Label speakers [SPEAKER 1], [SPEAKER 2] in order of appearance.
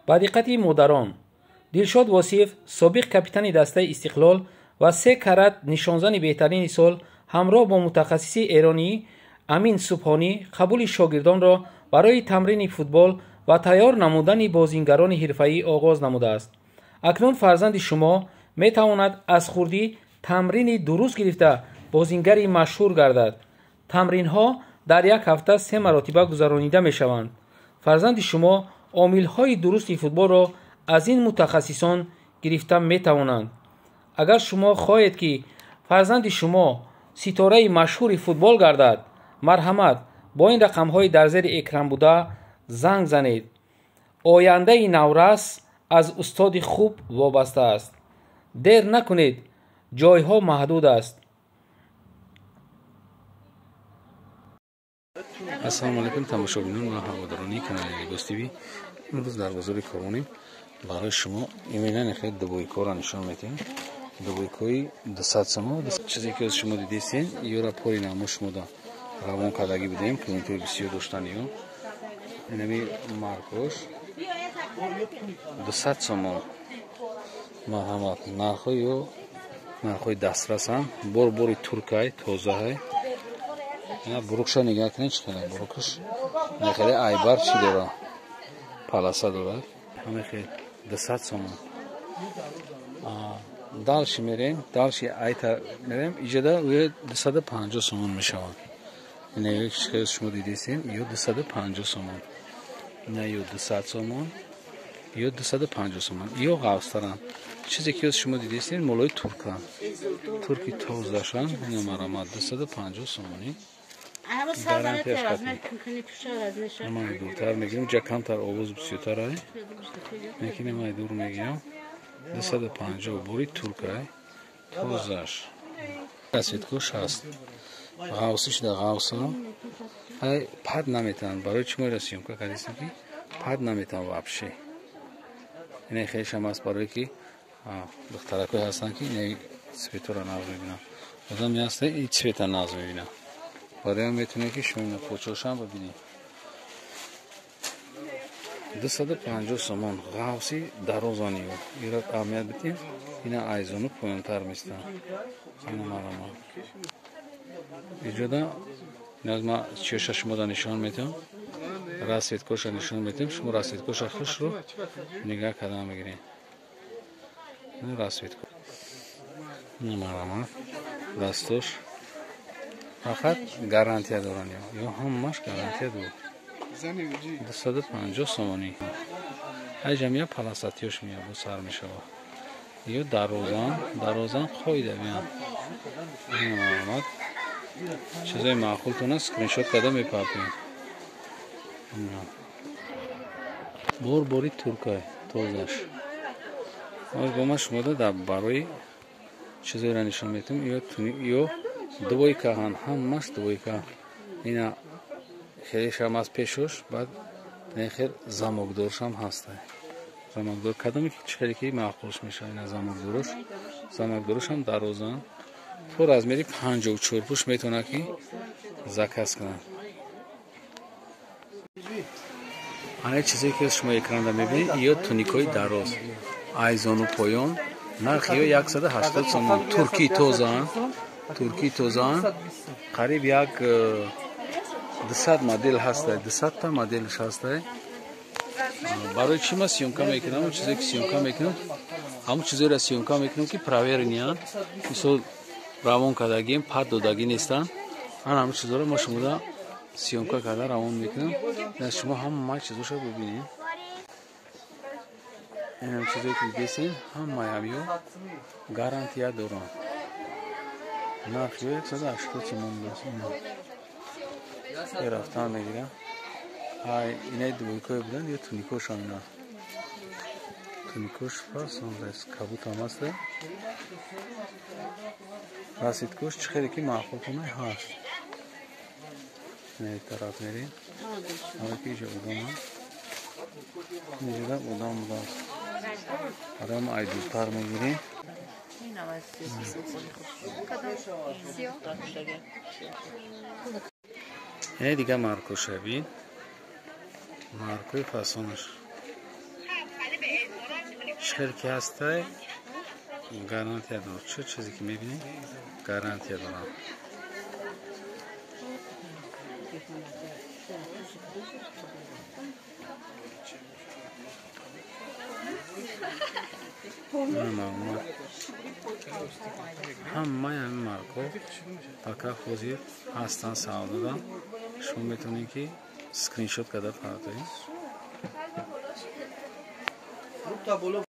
[SPEAKER 1] Ба диққати модарон, Дилшод Восиев, собиқ капитани дастаи Истиқлол ва 3 карат нишонзани беҳтарини сол, ҳамроҳ бо мутахассиси эронӣ Амин Субҳонӣ қабули шогирдонро барои тамрини футбол ва тайёр намудани бозингарони ҳирфаӣ оғоз намудааст. Акнун фарзанди шумо метавонад аз хурдӣ тамрини дуруст гирифта бозингари машҳур гардад. Тамринҳо дар як ҳафта 3 маротиба гузаронида мешаванд. Фарзанди шумо омилҳои дурусти футболро аз ин мутахассисон гирифта метавонанд. Агар шумо хоҳед, ки фарзанди шумо ситораи машҳури футбол гардад, марҳамат, бо ин рақамҳои дар зери экран буда занг занед. Ояндаи наврас аз устоди хуб вобаста аст. Дер накунед, ҷойҳо маҳдуд аст.
[SPEAKER 2] Ассалому алайкум, тамошобинон ва ҳаводорони канали Либос ТВ. Имрӯз дар бозори Корвонем барои шумо именно хеле дубойкоро нишон медиҳем. Дубойкои 200 сомон. Чизе ки аз шумо дидистед, ёра пори намо шумо да равон кардагӣ будем, клиентҳои бисёр доштанд ё. Инами маркош 200 сомон. Марҳамат, нархҳои ё нархҳои дастрасанд. Бор бори туркай, тозаҳай. Ина бурукша нигоҳ кунед, чӣ хеле бурукаш. Ина хеле айбар чӣ дора? Паласа дорад. Ҳама хеле 200 сомон. Дальше мерем, дальше айта мерем, иҷода ӯ 250 сомон мешавад. Ина ё хеле шумо дидесен, ё 250 сомон. Ина ё 200 сомон, ё 250 сомон. Ё ғафстаран. Чизе ки шумо дидесен, молои туркан. Турки тозашан, ина марамат 250 сомонӣ. Ман дуртар мегирам, ҷа камтар овоз бисёртар ай. Лекин ман дур мегирам. 250 бори туркай, тозаш. Расидкош ҳаст. Ғавсиш да ғавса. Ай пад наметавонад. Барои чӣ мо съёмка кардем ки пад наметавонад вообще. Ина хеле шам аст барои ки духтаракҳое ҳастанд ки ина цветора нағз мебинанд. Одам ҳаст ин цвета нағз мебинад. Барои метавонед ки шумо ина почошам бибинед. 250 сомон ғавси дарозани ё. Ира аҳамият бидем, ина айзону поёнтар местанд. Ина марама. Иҷода иназ ма чеша шумода нишон медиҳам. Расветкоша нишон медиҳам. Шумо расветкоша хушро нигоҳ карда мегиред. Ина расветко. Ина марама. Дастош фақат гарантия доранд ё. Ё ҳамаш гарантия дорад. 250 сомонӣ. Ай ҷамъия паласатиёш меяд, бо сар мешавад. Ё дарозан, дарозан қоида меяд. Ина чизои маъқултона скриншот карда мепартоед. Бор бори туркай тозаш. Ҳозир бо ман шумода дар барои чизоеро нишон медиҳам. Ё двойка ҳан, ҳамаш двойка. Ина хелешам аз пешош, баъд хел замокдоршам ҳаста. Замокдор кадоме ки чӣ хеле ки маъқулш мешавад, ина замокдорош. Замокдорошам дарозан. То размери 54 пуш метавонад ки заказ кунад. Ана чизе ки шумо экранда мебинед, ё туникҳои дароз. Айзону поён, нархи ё 180 сомон. Туркии тозаан, туркии тозаан. Қариб як 200 модел ҳаста, 200 та моделш ҳаста. Барои чӣ ман съёмка мекунам? Он чизе ки съёмка мекунам, ҳамон чизоеро съёмка мекунам ки проверениянд. Мисол равон кардагием, пад додагӣ нестанд. Ана ҳамон чизоро ма шумода съёмка карда равон мекунам. На шумо ҳама чизоша бибинед. Инам чизое ки дидесен, ҳамаи ҳамё гарантия доранд. Нархи 180 сомон будааст. Рафтан мегирам. Ай инаи двойкое буданд ё туникошам ина. Туникош фасон даст кабутам аст. Расидкош чӣ хеле ки маъқул кунай ҳаст. Инаи тараф мерем. Ҳама ки иҷо одам аст. Иҷода одам будааст. Одам ай дуртар мегирем. Инаи дига маркоша бин. Маркои фасонаш. Чӣ хел ки ҳастай, гарантия дорад. Чӣ чизе ки мебинед, гарантия дорад. Маълумот ҳамаи ҳамин маркҳо пока ҳозир ҳастанд савдода. Шумо метавонед, ки скриншот карда партоед.